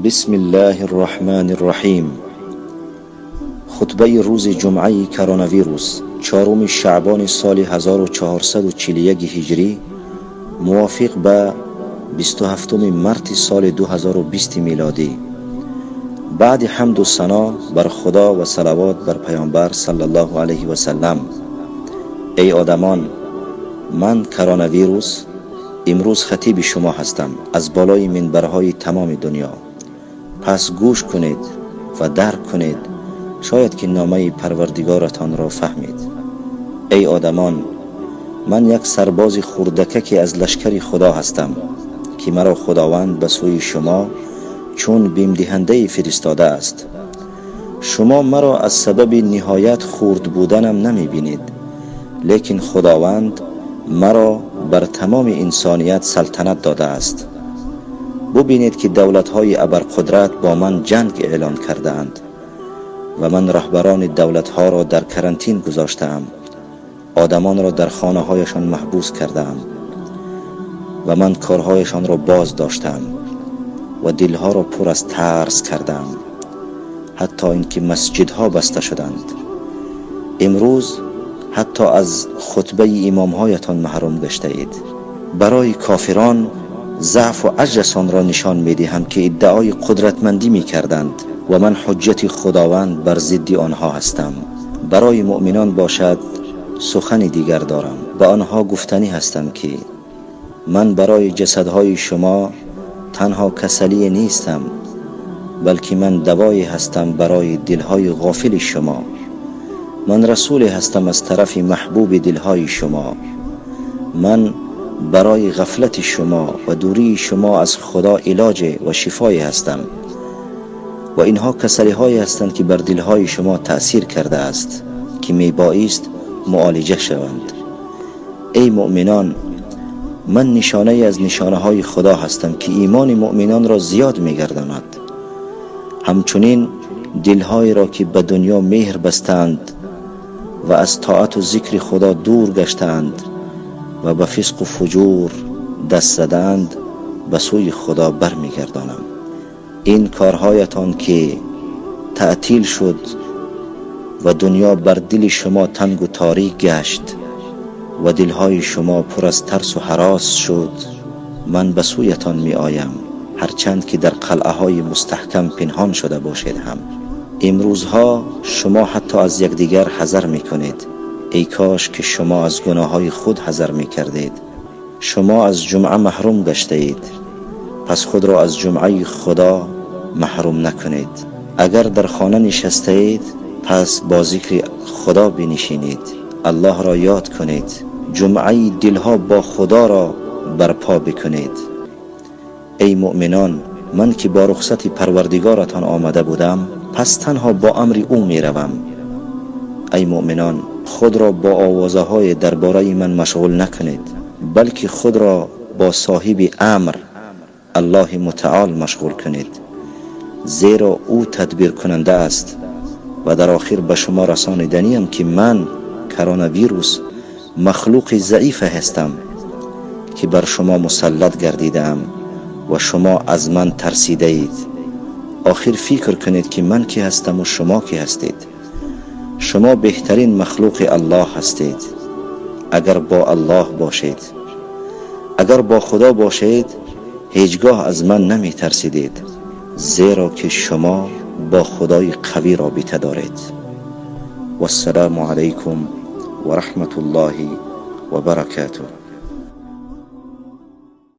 بسم الله الرحمن الرحیم. خطبه روز جمعه کروناویروس، 4 شعبان سال 1441 هجری، موافق به 27 مارس سال 2020 میلادی. بعد حمد و ثنا بر خدا و صلوات بر پیامبر صلی الله علیه و سلم. ای آدمان، من کروناویروس امروز خطیب شما هستم از بالای منبرهای تمام دنیا. پس گوش کنید و درک کنید، شاید که نامه پروردگارتان را فهمید. ای آدمان، من یک سرباز خردککی از لشکر خدا هستم که مرا خداوند به سوی شما چون بیمدهنده فرستاده است. شما مرا از سبب نهایت خرد بودنم نمی بینید، لیکن خداوند مرا بر تمام انسانیت سلطنت داده است. ببینید که دولت‌های ابرقدرت با من جنگ اعلان کرده‌اند و من رهبران دولت‌ها را در کرانتین گذاشته‌ام، آدمان را در خانه‌هایشان محبوس کرده‌ام و من کارهایشان را باز داشتم و دلها را پر از ترس کردم، حتی اینکه مسجدها بسته شدند. امروز حتی از خطبه امامهایتان محروم گشته اید. برای کافران ضعف و عجزشان را نشان می‌دهم که ادعای قدرتمندی می‌کردند و من حجت خداوند بر ضد آنها هستم. برای مؤمنان باشد سخن دیگر دارم. به آنها گفتنی هستم که من برای جسدهای شما تنها کسلی نیستم، بلکه من دوایی هستم برای دلهای غافل شما. من رسول هستم از طرف محبوب دلهای شما. من برای غفلت شما و دوری شما از خدا علاج و شفای هستم و اینها کسلی هایی هستند که بر دلهای شما تأثیر کرده است که می بایست معالجه شوند. ای مؤمنان، من نشانه از نشانه های خدا هستم که ایمان مؤمنان را زیاد می گرداند. همچنین دلهای را که به دنیا مهر بستند و از طاعت و ذکر خدا دور گشتند و به فسق و فجور دست زدند به سوی خدا برمیگردانم. این کارهایتان که تعطیل شد و دنیا بر دل شما تنگ و تاریک گشت و دلهای شما پر از ترس و هراس شد، من به سویتان می آیم، هرچند که در قلعه های مستحکم پنهان شده باشید هم. امروزها شما حتی از یکدیگر حذر می کنید. ای کاش که شما از گناه های خود حذر می کردید. شما از جمعه محروم گشته اید، پس خود را از جمعه خدا محروم نکنید. اگر در خانه نشسته اید، پس با ذکر خدا بنشینید، الله را یاد کنید، جمعه دلها با خدا را برپا بکنید. ای مؤمنان، من که با رخصت پروردگارتان آمده بودم، پس تنها با امر او می روم. ای مؤمنان، خود را با آوازه های درباره من مشغول نکنید، بلکه خود را با صاحب امر الله متعال مشغول کنید، زیرا او تدبیر کننده است. و در آخر به شما رسانیدنیم که من کروناویروس مخلوق ضعیف هستم که بر شما مسلط گردیدم و شما از من ترسیده اید. آخر فکر کنید که من کی هستم و شما کی هستید. شما بهترین مخلوق الله هستید اگر با الله باشید. اگر با خدا باشید هیچگاه از من نمی ترسیدید، زیرا که شما با خدای قوی رابطه دارید. والسلام علیکم و رحمت الله و برکاته.